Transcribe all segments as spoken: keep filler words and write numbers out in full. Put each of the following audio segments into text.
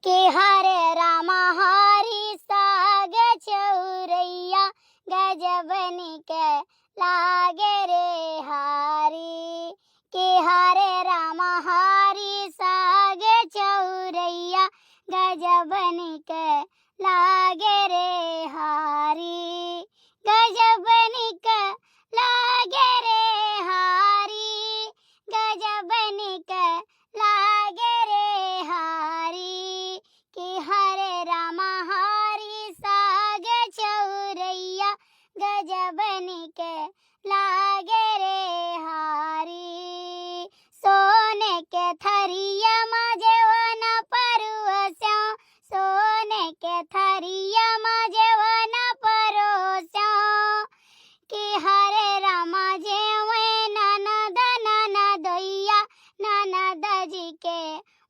कि हरे रामा हरी साग चौरैया, गजब निक लागे रे हरी। कि हरे रामा हरी साग चौरैया, गजब निक लागे रे हरी। गजब निक लागे रे हरी। गजब निक लागे रे हरी। कि हरे रामा हरी साग चौरैया, गजब निक लागे रे हरी। सोने के थरिया मा जेवन परोस्यो, सोने के थरिया मा जेवन परोस्यो। कि हरे रामा जेवे ननद ननदोइया, ननद जी के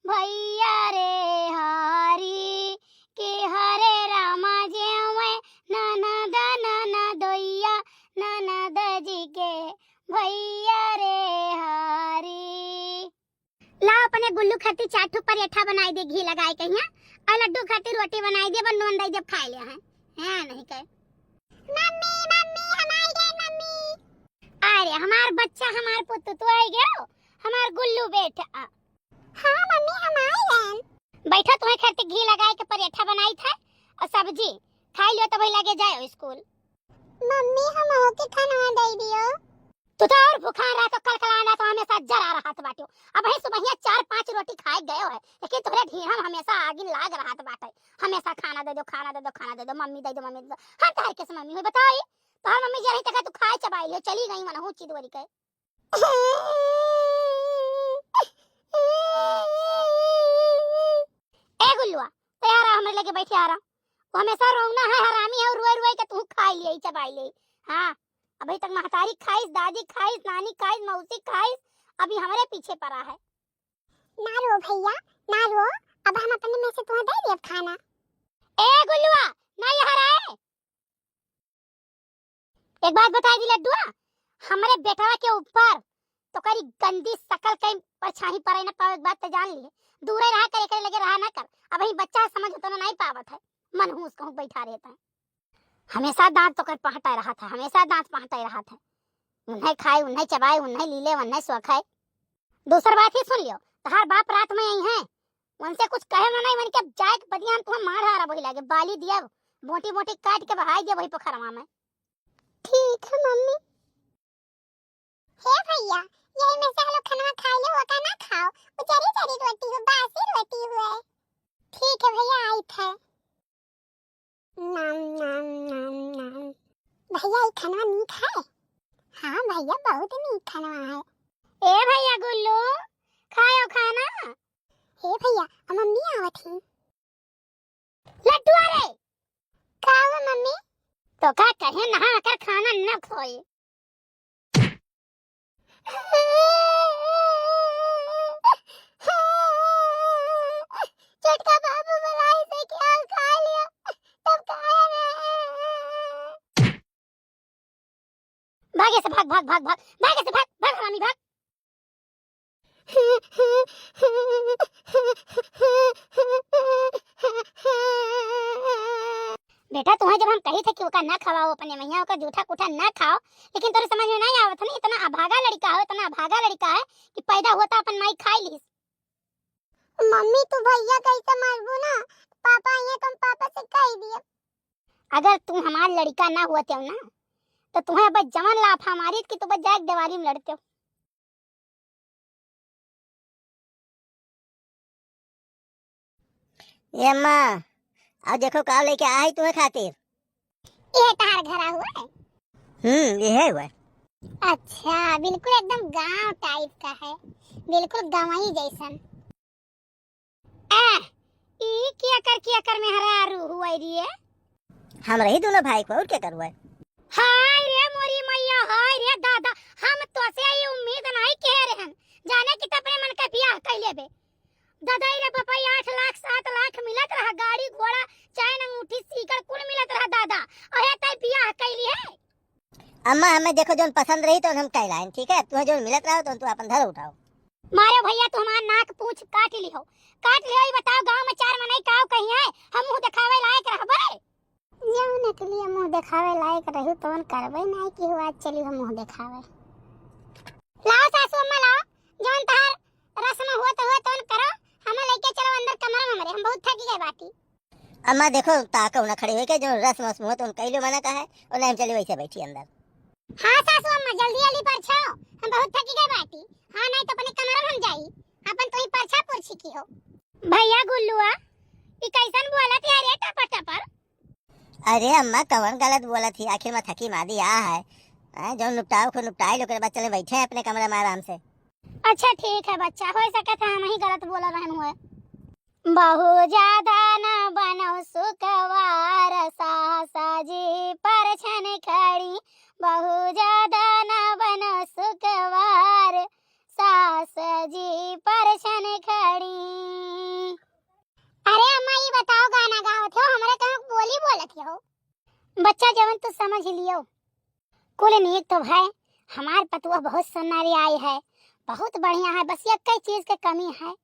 भैया रे हरी। कि हरे रामा जेवे ननद ननदोइया, ननद जी के भैया रे हरी। ला अपने गुल्लू खातिर चार ठो परेठा बनाई दे घी लगाए के हियाँ, और लड्डू खातिर रोटी बनाई दे, बस नून दे दे खाए ले हैं। हैं नहीं कहे। मम्मी, मम्मी, हम आई गए मम्मी। अरे हमार बच्चा, हमार पुत, तू आई गयो, हमार गुल्लू बेटा। हाँ मम्मी, हम आई गए। बैठा, तुम्हें खातिर घी लगाए के परेठा बनाई था और सब्जी खाई लियो, तब लगे जाओ स्कूल। मम्मी, हमहू के खाना दे दियो। तू तो और भूखान रहा, तो कलकलान रहा, तो हमेशा जरा रहत बाट्यो। अबहीं सुबहिया चार पाँच रोटी खाए गयो है, लेकिन तोहरे ढीढ़ा में हमेशा आगिन लाग रहत बाटे। हमेशा खाना दे दो, खाना दे दो, खाना दे दो, मम्मी दे दो, मम्मी दे दो। हम तोहर कैसे मम्मी हुई बताई? तोहर मम्मी जे रही तका तू खाए चबाई लियो, चली गई मनहू चिदवरी के। ए गुल्लुआ, तो यार हमरे लगे बैठे आ रहा। वो हमेशा रोना है, हरामी है, रोए रोए के तू खाई ले, चबाई ले। हाँ, अभी तक महतारी खाइस, दादी खाइस, नानी खाइस, मौसी खाइस, अभी हमरे पीछे पड़ा है। ना रो भैया, ना रो, अब हम अपने में से तुम्हें दे देब खाना। ए गुल्लुआ, ना यहाँ रहे। एक बात बताई दी लड्डुआ, हमरे बेटवा के ऊपर तोकरी गंदी शकल के परछाई पड़े न पावे, एक बात तो जान लिए। दूरे रहा कर, एकरे लगे रहा ना कर। अबहीं बच्चा है, समझ तो नहीं पावत है, मनहूस कहूँ बैठा रहता है। हमेशा दांत तोकर पहटाए रहत है, हमेशा दांत पहटाए रहत है। उन्हें खाए, उन्हें चबाए, उन्हें लीले, उन्हें सोखे। दूसर बात ही सुन लियो, तहार बाप रात में आई हैं, उनसे कुछ कहे ना नहीं, उनके जाए के बदिया हम तुम्हें मार हारा वही लागे, बाली दिया, मोटी मोटी काट के बहाई दिया वही पोखरवा में। ठीक है मम्मी। हे भैया, यही में से हम लोग खनवा खा ले, वो का ना खाओ, वो जरी जरी रोटी हो, बासी रोटी हुए। ठीक है भैया, आई थे। नाम, नाम, नाम, नाम। भैया, ई खनवा नीक है? हाँ भैया, बहुत नीक खनवा है। ए भैया गुल्लू, खायो खाना। हे भैया, आ मम्मी आवत ही। लड्डू रे। का हुआ मम्मी? तो का कहे नहा कर खाना न खोए। छोटका बाबू बुलाई से क्या खा लिया, तब खाया ना। भागे से भाग, भाग, भाग, भाग, भागे से भाग, भाग हरामी भाग। बेटा, तुम्हें जब हम कही थे कि ओका ना खवाओ अपने मैया, ओका जूठा कूठा ना खाओ, लेकिन तोरे समझ में नहीं आवत है ना, इतना अभागा लड़का हो, इतना अभागा लड़का है कि पैदा हुआ था अपन माई खाई लीस। मम्मी, तू भैया कैसे मारबू ना, पापा आइए तो हम पापा से कह दिए। अगर तू हमार लड़का ना हुआ ना, तो तुम्हें अब जवन लाफा मारी कि तू बस जाके देवाली में लड़ते हो। ए अम्मा, आओ देखो का लेके आई तुम्हें खातिर। ये तहार घरा हुआ है? हम्म, ये है हुआ। अच्छा, बिल्कुल एकदम गांव type का है, बिल्कुल गंवई जैसन। ए, ई केकर, केकर मेहरारू हुए रे? हमरे ही दोनों भाई को, और केकर हुए? हाय रे मोरी मैया, हाय रे दादा, हम तोसे ई उम्मीद नहीं किहे रहन, जाने कि त अपने मन का बियाह कइ लेबे। दादा रे बापा, आठ लाख, सात लाख मिलत रहा, गाड़ी घोड़ा, चैन अंगूठी सीकड़ कुल मिलत रहा दादा, अहे तै बियाह कइ लिहे। अम्मा, हमें देखो जौन पसंद रही तो हम कह लाइन, ठीक है? तुम्हें जौन मिलत रहो तो तू अपन धर उठाओ। मारो भैया, तू हमार नाक पूछ काट लिहो, काट लिहो। ई बताओ, गांव में चार मनई देखावे लायक रहू तवन करबे नाहीं कि हुआ, चली हम मुँह देखावे। लाओ सासू अम्मा लाओ, जौन तहार रस्म होत हुए तवन करो, हमें लेके चलो अंदर कमरा में हमरे, हम बहुत थकी गए बाटी। अम्मा देखो, ताको ना खड़ी होइके, जो रस्म वस्म होत तवन कइलो मना का है, और नहीं हम चली वैसे बैठी अंदर। हाँ सासू अम्मा, जल्दी जल्दी परछाओ, हम बहुत थकी गए बाटी। हाँ, नहीं तो अपने कमरा में हम जाई, अपन तो ही परछा पुरछी की हो। भैया गुल्लुआ, ई कैसन बोलत है रे टपर टपर? अरे अम्मा, कवन गलत बोलत ही? आखिर में थकी मादी आ है, हैं? जौन निपटाव को निपटाई लो, ओकरे बाद चले बैठे हैं अपने कमरे में आराम से। अच्छा ठीक है बच्चा, हो सकत है हम ही गलत बोला रहन हुए। बहु ज्यादा न बनो सुकवार, सास जी परछन खड़ी। बहु ज्यादा न बनो सुकवार, सास जी परछन खड़ी। अरे अम्मा, ई बताओ, गाना गावत हो, हमरे कहाँ बोली बोलत हो? बच्चा, जवन तू समझ लियो। कुल नीक तो है, हमार पतुआ बहुत सन्नारी आई है, बहुत बढ़िया है, बस यक्कै चीज के कमी है।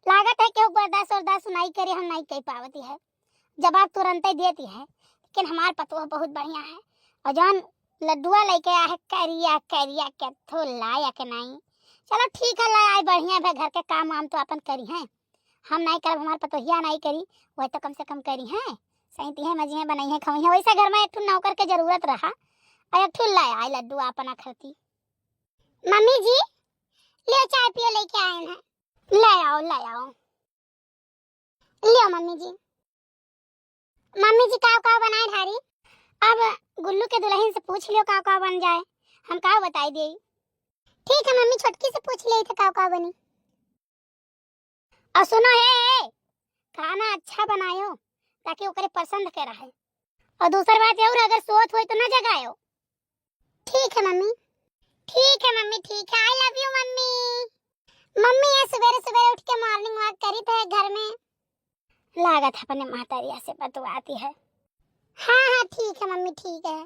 लागत है केहू बर्दाश्त वर्दाश्त नाहीं करे, हम नाहीं कर पावती है, जवाब तुरंते देती है, लेकिन हमार पतुआ बहुत बढ़िया है। और जौन लड्डुआ लेके आ है, करिया करिया के थो लायक नाहीं। चलो ठीक है, ला आई, बढ़िया है, घर के काम वाम तो अपन करी हैं, हम नाहीं करब, हमार पतोहिया नाहीं करी, वह तो कम से कम करी हैं, सही तिहे मजिहे बनई है, खवई है। वैसे घर में एक ठो नौकर के जरूरत रहा, और एक ठो ले आई लड्डू अपना खरती। मम्मी जी, ले चाय पियो, लेके आए हैं। ले आओ, ले आओ, लियो मम्मी जी। मम्मी जी, काव काव बनाए ढारी? अब गुल्लू के दुल्हन से पूछ लियो काव काव बन जाए, हम काव बताई देई। ठीक है मम्मी, छोटकी से पूछ ले थे काव काव बनी। और सुनो हे, खाना अच्छा बनायो ताकि ओकरे पसंद के रहे। और दूसर बात और, अगर सोत होई तो ना जगायो। ठीक है मम्मी। ठीक है मम्मी, ठीक है। I love you मम्मी। मम्मी ये सुबेरे सुबेरे उठ के morning walk करी थे घर में। लागत है अपने महतरिया से बतुआती है। हाँ हाँ ठीक है मम्मी, ठीक है।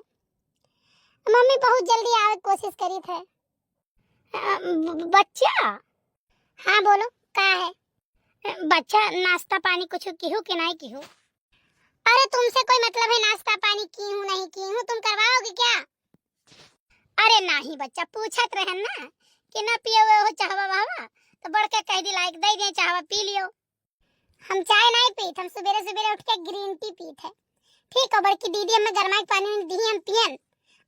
मम्मी बहुत जल्दी आवे के कोशिश करी थे। अ, ब-, बच्चा। हाँ बोलो, का है? बच्चा, नाश्ता पानी कुछ किहू कि नाहीं किहू? अरे तुमसे कोई मतलब है नाश्ता पानी की हूँ नहीं की हूँ, तुम करवाओगे क्या? अरे नाहीं बच्चा, पूछत रहन ना कि ना पियो हो चाहवा वाहवा, तो बढ़ के कह दी लायक दे दे चाहवा पी लियो। हम चाय नाहीं पीत, हम सुबेरे सुबेरे उठ के green tea पीत है। ठीक हो बड़की दीदी, हमें गरमा के पानी दी, हम पियन,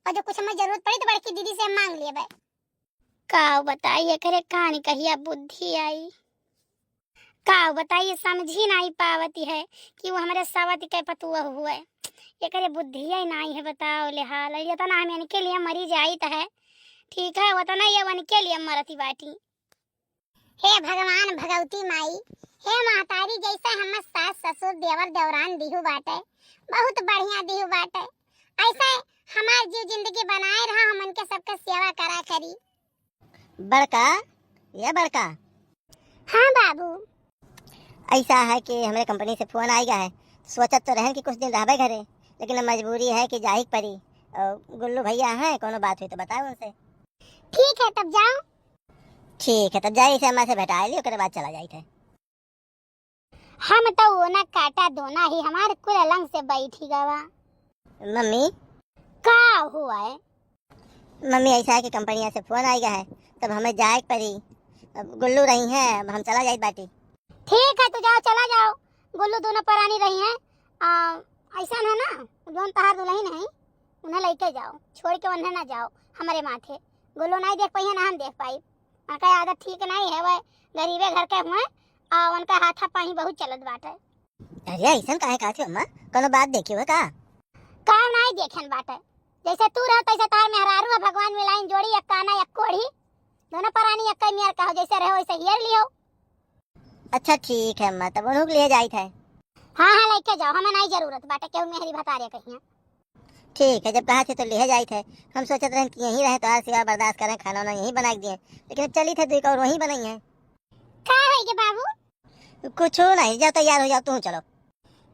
और जो कुछ हमें जरूरत पड़ी तो बड़की दीदी से हम मांग लेबे। का बताई एकरे कान कहिया बुद्धि आई, का बताई समझी नाहीं पावती है कि वो हमरे सवत के पतुआ हुए, एकरे बुद्धिया ही नाहीं है। बताओ ले हाल, ये तो ना हम इनके लिए मरी जाइत है, ठीक है, वो तो ना ये उनके लिए मरती बाटी। हे भगवान भगवती माई, हे महतारी, जैसे हमर सास ससुर देवर देवरान दिहु बाटे, बहुत बढ़िया दिहु बाटे, ऐसे हमार जीव जिंदगी बनाए रहा, हमन के सबके सेवा करा करी। बड़का, ये बड़का। हाँ बाबू। ऐसा है कि हमरे कंपनी से फोन आइगा है, सोचत तो रहन कि कुछ दिन रहबे घरे, लेकिन अब मजबूरी है कि जाहिक पड़ी। और गुल्लू भैया हैं, कोनो बात हुई तो बताओ उनसे। ठीक है, तब जाओ। ठीक है, तब जाई से अम्मा से भेंटा ली, ओकरे बाद चला जाई थे। हम तो वो ना काटा दोना ही हमारे कुल अलंग से बैठी गवा। मम्मी। का हुआ है? मम्मी, ऐसा है कि कंपनिया से फोन आइगा है, तब हमें जाए के पड़ी। अब गुल्लू रही हैं, अब हम चला जाइत बाटी। ठीक है, तो जाओ, चला जाओ, गुल्लू दोनों परानी रही हैं। आ, ऐसा है ना, जौन तहार दुल्हन है, उन्हें लेके जाओ, छोड़ के उन्हें ना जाओ हमारे माथे। गुल्लू नाहीं देख पाई है, ना हम देख पाई। उनका आदत ठीक नाहीं है, वह गरीबे घर के हुए, आ उनका हाथा पाही बहुत चलत बाटे। अरे, ऐसन काहे कहत हो अम्मा? कोनो बात देखी हो का? का नाहीं देखेन बाटे, जैसे तू रहो तैसे तार मेहरारू है, भगवान मिलाइन जोड़ी, एक काना एक कोढ़ी, दोनों परानी एक नियर कहो, जैसे रहो वैसे हियर लियो। अच्छा ठीक है अम्मा, तब उन्हों के लिए जाइत है। हाँ हाँ, लेके जाओ, हमें नाहीं जरूरत बाटे केहू मेहरी भतारे कहिया। ठीक है, जब कहा थे तो ले जाइत है। हम सोचत रहन कि यहीं रहे, तोहार सेवा बर्दाश्त करें, खाना वाना यहीं बना के दिए, लेकिन अब चली थे दुई का और वहीं बनाई है। का होई गे बाबू? कुछ नहीं, जाओ तैयार हो जाओ, तू चलो।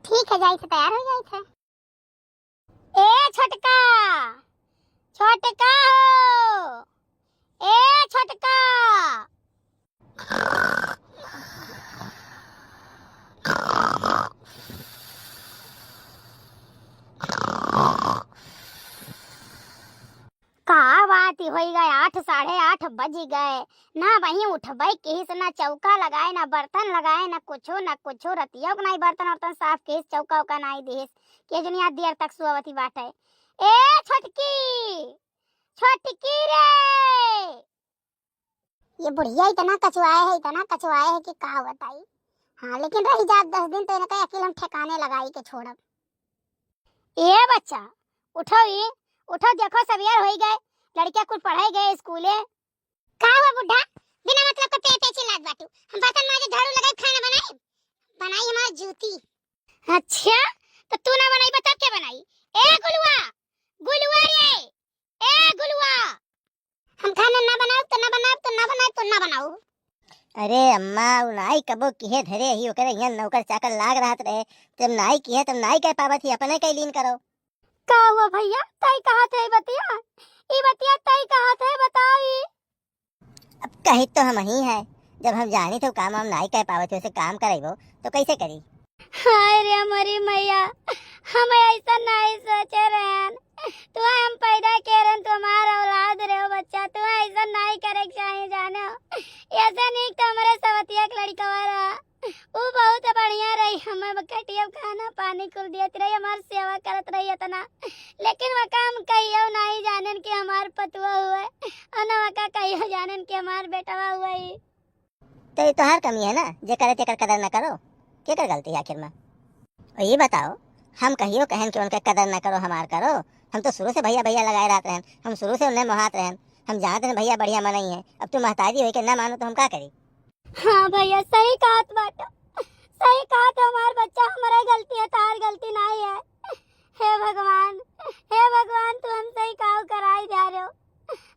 ठीक है, जाइत है, तैयार हो जाइत है। ए छोटका, छोटका हो, ए छोटका। बजि गए, ना वहीं उठबइ किहिस, ना चौका लगाए, ना बर्तन लगाए, ना कुछो, ना कुछो। रतियो क नाहीं बर्तन वर्तन साफ किहिस, चौका उका नाहीं दिहिस। के जनिया देर तक सोवत ही बाटे। ए छोटकी, छोटकी रे! ये बुढ़िया इतना कचुआए है, इतना कचुआए है कि का बताई। हाँ, लेकिन रही जात दस दिन तो इनका अकिल हम ठिकाने लगाई के छोड़ब। ए बच्चा, उठो ई, उठो, देखो सबेर होइ गए, लड़किया कुल पढ़े गए स्कूले। का हुआ बुढ़ा, बिना मतलब के पे पे चिल्लात बाटू? हम बर्तन माजे, झाड़ू लगाई, खाना बनाई, बनाई हमार जूती। अच्छा, तो तू ना बनाई, बता के बनाई? ए गुलुआ, गुलुआ रे, ए गुलुआ। हम खाना ना बनाउब तो ना बनाउब तो ना बनाउब तो ना बनाउब। अरे अम्मा, उ नाई कबो किहे धरे ही, ओकरे हियां नौकर चाकर लाग रहत रहे, जब नाई किहे तब नाई कह पावत ही, अपने कह लीन करो। का हुआ भइया, तई कहत है बतिया? ई बतिया तई कहत है, बताओ ई। अब कही तो हमहीं है, जब हम जानी थे काम हम नाई कह पावत ही, ओसे काम करइबो तो कैसे करी? हाय रे मोरी मैया, हम अइसन नाहीं सोचे रहेन। तुहैं हम पैदा के रहेन, तू हमार औलाद रहे हो बच्चा, तुहैं अइसन नाहीं करे के चाही जाने हो। ऐसे नीक तो हमरे सवतिया के लड़िकवा रहा, उ बहुत बढ़िया रही, हमें खटिया खाना पानी कुल देत रही, हमार सेवा करत रही इतना। लेकिन वका हम कहियो नाहीं जानेन कि हमार पतुआ हुए, और न वका कहियो जानेन कि हमार बेटवा हुए। तो ई तोहार कमी है ना, जे करे तेकर कदर न करो। केकर गलती है आखिर में? और ई बताओ, हम कहियो कहेन कि उनके कदर न करो, हमार करो? हम तो शुरू से भइया भइया लगाए रहत रहेन, हम शुरू से उन्हें मोहात रहेन, हम जानत रहेन भइया बढ़िया मनई है। अब तू महतारी होइके ना मानो तो हम का करी? हाँ भइया, सही कहत बाटो, सही कहत हो, हमार बच्चा, हमार गलती है, तोहार गलती नाहीं है। हे भगवान, हे भगवान, तू हमसे ही काव कराई जा रहे हो।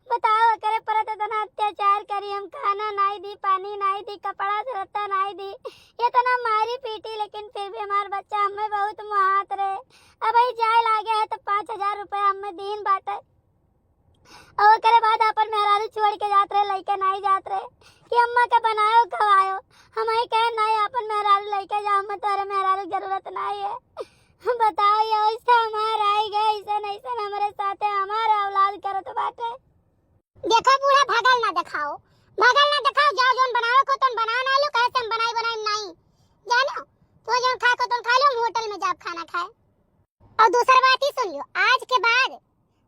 बताओ, ओकरे परत इतना अत्याचार करी, हम खाना नाहीं दी, पानी नाहीं दी, कपड़ा लत्ता नाहीं दी, इतना मारी पीटी, लेकिन फिर भी हमार बच्चा हमें बहुत मोहात रहे। अबहीं जाए लागे है तो पाँच हजार रुपया हमें दीन बाटे, और ओकरे बाद आपन मेहरारू छोड़ के जात रहे, लइके नाहीं जात रहे कि अम्मा के बनायो खवायो। हमहीं कहे नाहीं, आपन मेहरारू लइके जाओ, हमें तोहरे मेहरारू के जरूरत नाहीं है। बताओ, ये अवस्था हमार आई गए, अइसन अइसन हमरे साथे हमार औलाद करत बाटे। देखो बूढ़ा, भगल ना देखाओ, भगल ना देखाओ, जाओ जौन बनावे को तौन बनाओ ना लो, कहे से हम बनाई बनाई नाहीं, जानो, तो जौन खाए को तौन खा लो, हम होटल में जाब खाना खाए। और दूसर बात ही सुन लियो, आज के बाद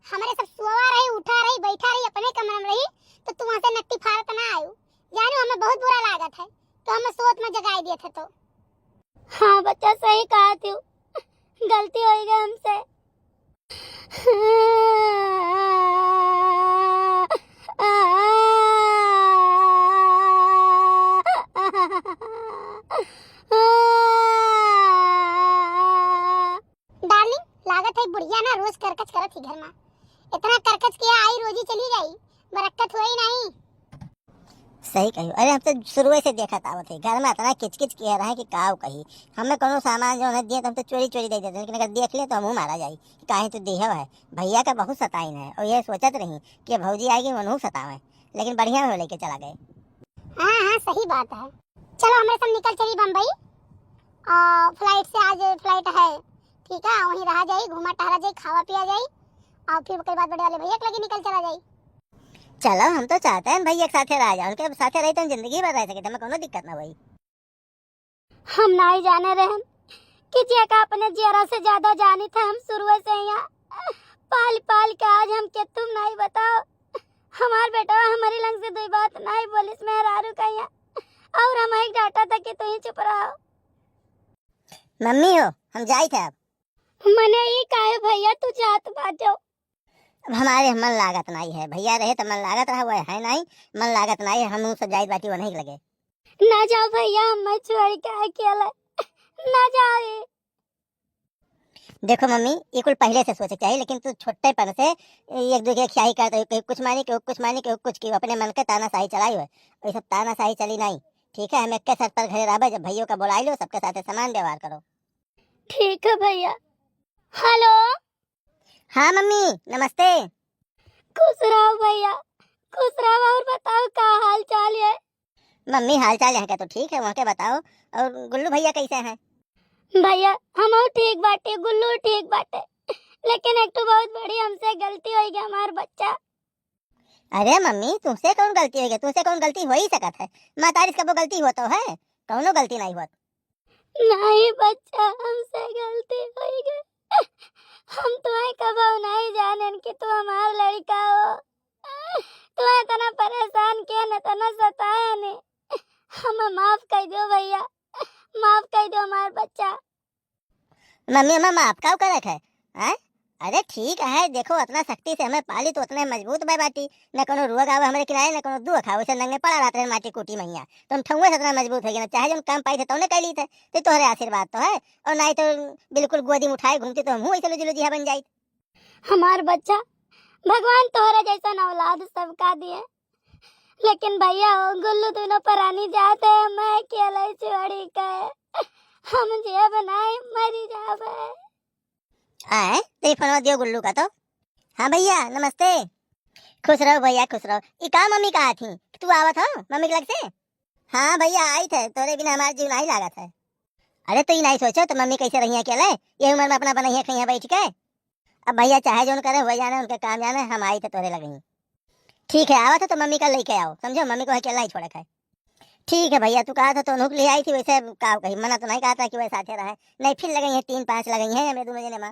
हमरे सब सोवा रही, उठा रही, बैठा रही, अपने कमरा में रही, तो तू वहाँ से नट्टी फारत ना आयु, जानो, हमें बहुत बुरा लागत है, तो हमें सोत में जगाई दिए थे तो। हाँ बच्चा, सही कहा तू, गलती होइ गई हमसे। डार्लिंग, लागत है बुढ़िया ना रोज करकच करत ही घर में। इतना करकच किया आई रोजी चली जाई, बरक्कत होई नहीं। सही कही। अरे हम तो शुरुए से देखत आवत है, घर में इतना किचकिच किया रहे कि काव कही। हमें कोनो सामान जो है दिए तो हम तो चोरी चोरी दे देते, लेकिन अगर देख ले तो हमहू मारा जाई कि काहे तू दिहव है। भइया का बहुत सताइन है और ये सोचत रही कि भौजी आएगी उनहू सतावे, लेकिन बढ़िया में लेके चला गए। हाँ हाँ, सही बात है। चलो हमरे सब निकल चली बम्बई, और फ्लाइट से आज फ्लाइट है, ठीक है, वहीं रहा जाई, घूमा टहरा जाई, खावा पिया जाई, और फिर ओकर बाद बड़े वाले भइया के लगे निकल चला जाई। चलो, हम तो चाहते हैं भइया के साथे रह जाओ, उनके साथे रही तो हम जिंदगी भर रह सके, तो हमें कोनो दिक्कत ना होई। हम नाहीं जाने रहेन कि जेका अपने जियरा से ज्यादा जानी थे, हम शुरुए से यहाँ पाल पाल के आज हम के तुम नाहीं बताओ। हमार बेटवा हमारी लंग से दुई बात नाहीं बोलिस मेहरारू का यहाँ, और हम एक डांटा था कि तू ही चुप रहो। मम्मी हो, हम जाई थे अब। मने ई काहे भइया तू जात बाटो? अब हमारे मन लागत नाहीं है, भइया रहे तो मन लागत रहा, वह है नाहीं, मन लागत नाहीं है, हम सब जाइत बाटी वहीं लगे। ना जाओ भइया, हमें छोड़ के अकेले ना जाओ। देखो मम्मी, ये कुल पहले से सोचे के चाहिए, लेकिन तू छोटे पन से एक दूसरे की खियाई करत रही, केहू कुछ मानी, केहू कुछ मानी, केहू कुछ, केहू अपने मन के तानाशाही चलाई हुए, ये सब तानाशाही चली नाहीं, ठीक है? हम एक के सर पर घरे रहबे, जब भइयों का बुलाई लो, सबके साथे समान व्यवहार करो। ठीक है भइया। हेलो। हाँ मम्मी, नमस्ते। खुश रहो भइया, खुश रहो। और बताओ का हाल चाल है? मम्मी हाल चाल यहाँ के तो ठीक है, वहाँ के बताओ। और गुल्लू भइया कैसे हैं? भइया हम ठीक बाटे, गुल्लू ठीक बाटे, लेकिन एक तो बहुत बड़ी हमसे गलती होइ गई, हमार बच्चा। अरे मम्मी, तुमसे कौन गलती होइ गै? तुमसे कौन गलती होइ ही सकत है? महतारी से कबो गलती होत है? कौनो गलती नाहीं होत। नाहीं बच्चा, हमसे गलती होइ गै। हम तुहैं कबो नाहीं जानेन कि तू हमार लड़िका हो। तुहैं इतना परेसान कियन, इतना सतायन। हमें माफ कइ दियो भइया, माफ कइ दियो हमार बच्चा। मम्मी, हमें माफ काउ करत है? हैं? अरे ठीक है, देखो, उतना सख्ती से हमें पाली तो उतने मजबूत भै बाटी। न कौनो रोग आवै हमरे किनारे, न कौनो दुख आवै, वैसे नंगे पड़ा रहत रहे माटी कूटी मइहाँ। तो हम ठउए से उतना मजबूत होइ गए, चाहे जौन काम पाई थे तौने कइ ली थे। तो तोहरे आशीर्वाद तो है, और नाहीं तो बिल्कुल गोदी में उठाए घूमती तो हमहूँ वैसे लुजी लुजिया बन जाइत। हमार बच्चा, भगवान तोहरा जैसन औलाद सबका दिए, लेकिन भइया हो, गुल्लू दूनो परानी जात है, मैं अकेले छोड़ी के हम जियब नाहीं, मरी जाबे। आए, तो ये फोनवा दियो गुल्लू का तो। हाँ भइया, नमस्ते। खुश रहो भइया, खुश रहो। ई का मम्मी कहा थी कि तू आवत हो मम्मी के लग से? हाँ भइया, आइत है, तोरे बिना हमार जीव नाहीं लागत है। अरे, तू ई नाहीं सोचो तो मम्मी कैसे रही है अकेले, ये उम्र में अपना बनइया खइया बैठ के। अब भइया चाहे जौन करे, हुए जाने, उनके काम जाने, हम आइत है तोरे लगही। ठीक है, आवत है तो मम्मी का लेके आओ, समझो, मम्मी को अकेला नाहीं छोड़े खाए। ठीक है भइया, तू कहा था तो उन्हों के लिए आई थी, वैसे अब का कही, मना तो नाहीं कहा था कि वह साथे रहे, नाहीं फिर लगइहैं, तीन पाँच लगइहैं हमें दूनो जने मा।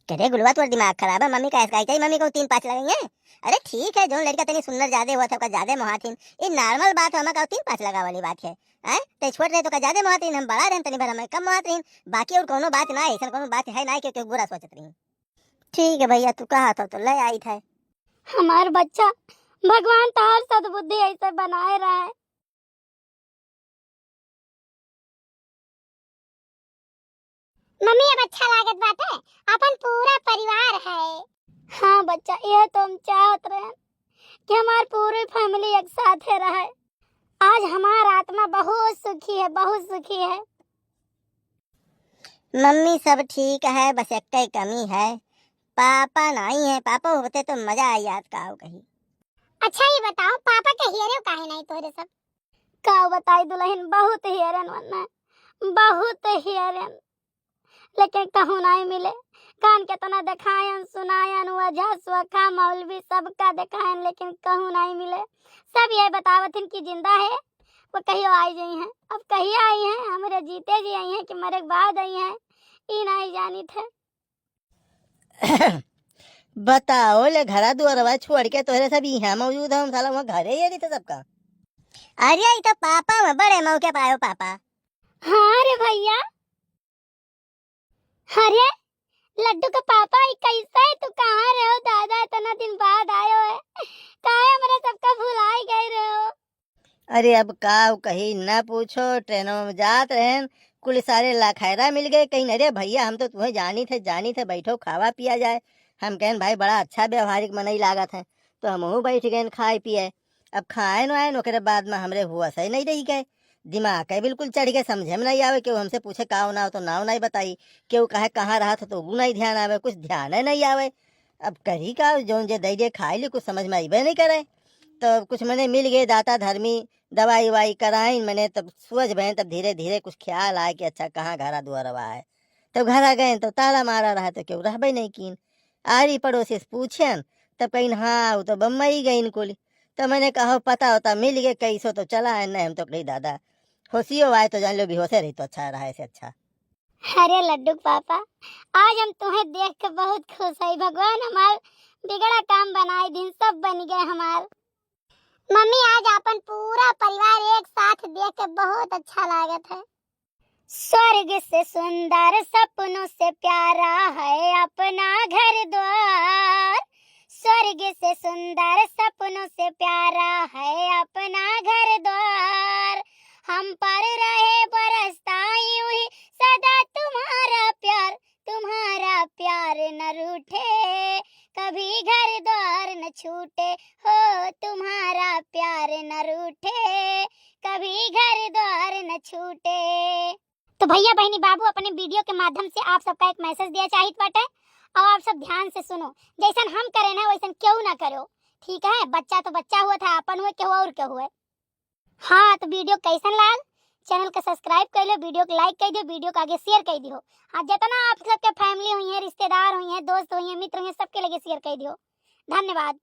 करे गुलुआ, तोर दिमाग खराब है, मम्मी का ऐसा चाहिए, मम्मी को तीन पाँच लगइहैं। अरे ठीक है, जौन लड़िका तनी सुन्नर जादे होत है, ओका जादे मोहात हीन, ये normal बात है, हमें का तीन पाँच लगावे वाली बात है। हैं? ते छोट रहे तो का जादे मोहात हीन, हम बड़ा रहेन तनी भर हमें कम मोहात हीन, बाकी और कौनो बात ना है, ऐसन कौनो बात है ना कि केहू बुरा सोचत रही। ठीक है भइया, तू कहा था तो ले आइत है। हमार बच्चा, भगवान तोहार सद्बुद्धि ऐसे बनाए रहे। मम्मी, अब अच्छा लागत बाटे, अपन पूरा परिवार है। हाँ बच्चा, यह तो हम चाहत रहे कि हमार पूरी family एक साथे रहे। आज हमार आत्मा बहुत सुखी है, बहुत सुखी है। मम्मी, सब ठीक है, बस एक कमी है, पापा नाहीं है। पापा होते तो मजा आई, याद का हो कही। अच्छा, ये बताओ, पापा के हियरे काहे नाहीं तोहरे सब? का बताई दुलहिन, बहुत हियरेन वन्ने, बहुत हियरेन, लेकिन कहूँ नाहीं मिले। कान केतना देखायन, सुनायन, वजह, सोखा, मौलवी, सबका देखायन, लेकिन कहूँ नाहीं मिले। सब यह बतावत हिन कि जिंदा है, वो कहियो आई जइहैं। अब कहिया अइहैं, हमरे जीते जी अइहैं कि मरे के बाद अइहैं, ई नाहीं जानित है। बताओ ले, घरा दुआरवा छोड़ के तोहरे सब इहाँ मौजूद हो, हम साला वहाँ घरे ही रही थे सबका। अरे, ई तो पापा में बड़े मौके पायो पापा। हाँ रे भइया। अरे लड्डू के पापा, ई कैसे है? तू कहाँ रहो दादा, इतना दिन बाद आयो है, काहे हमरा सबका भुलाई गए रहो? अरे अब का कही, न पूछो, ट्रेनवा में जात रहेन, कुल सारे लखैरा मिल गए, कहिन अरे भइया हम तो तुहैं जानित है, जानित है, बैठो खावा पिया जाए। हम कहेन भाई बड़ा अच्छा व्यवहारिक मनई लागत है, तो हमहू बैठ गएन खाए पिए। अब खाएन वाएन ओकरे बाद में हमरे होश ही नाहीं रहि गए, दिमाग ही बिल्कुल चढ़ गए, समझे में नाहीं आवे, केहू हमसे पूछे का नाव तो नाव नाहीं बताई, केहू कहे कहाँ रहत हो तो ऊ नाहीं ध्यान आवे, कुछ ध्यान ही नाहीं आवे। अब करी का, जौन जे दइ दे खाइ ली, कुछ समझ में अइबे नाहीं करे। तो कुछ मने मिल गए दाता धर्मी, दवाई उवाई कराइन मने, तब सुअझ भएन, तब धीरे धीरे कुछ ख्याल आए कि अच्छा कहाँ घरा दुआरवा है। तब घरा गएन तो ताला मारा रहा तो केहू रहबे नाहीं कीन। आरी पड़ोसी से पूछेन, तब कहिन हाँ ऊ तो बम्बई गइन कुली। तो मने कहो पता होता मिल गए कैसो तो चला आएन, नाहीं हम तो कही दादा होशियो आए तो जान लो बेहोशे रही तो अच्छा रहा, ऐसे अच्छा। अरे लड्डू के पापा, आज हम तुहैं देख के बहुत खुश है। भगवान हमार बिगड़ा काम बनाए दिन, सब बन गए हमार। मम्मी, आज अपन पूरा परिवार एक साथ देख के बहुत अच्छा लागत है। स्वर्ग से सुंदर सपनों से प्यारा है अपना घर द्वार। स्वर्ग से सुंदर सपनों से प्यारा है अपना घर द्वार। हम पर रहे बरसता यूं ही सदा तुम्हारा प्यार, तुम्हारा प्यार न रूठे, कभी घर द्वार न छूटे, हो तुम्हारा प्यार न रूठे, कभी घर द्वार न छूटे। तो भइया, बहिनी, बाबू, अपने video के माध्यम से आप सबका एक message दिया चाहित बाटे, और आप सब ध्यान से सुनो, जैसन हम करेन है वैसन केहू ना करो, ठीक है? बच्चा तो बच्चा होत है, आपन होए, केहू और के होए। हाँ, तो video कैसन लाग? Channel के subscribe कइ लो, video के like कइ दियो, video के आगे share कइ दियो। हाँ, जितना आप सबके family हुइहैं, रिश्तेदार हुइहैं, दोस्त हुइहैं, मित्र हुइहैं, सबके लगे share कइ दियो। धन्यवाद।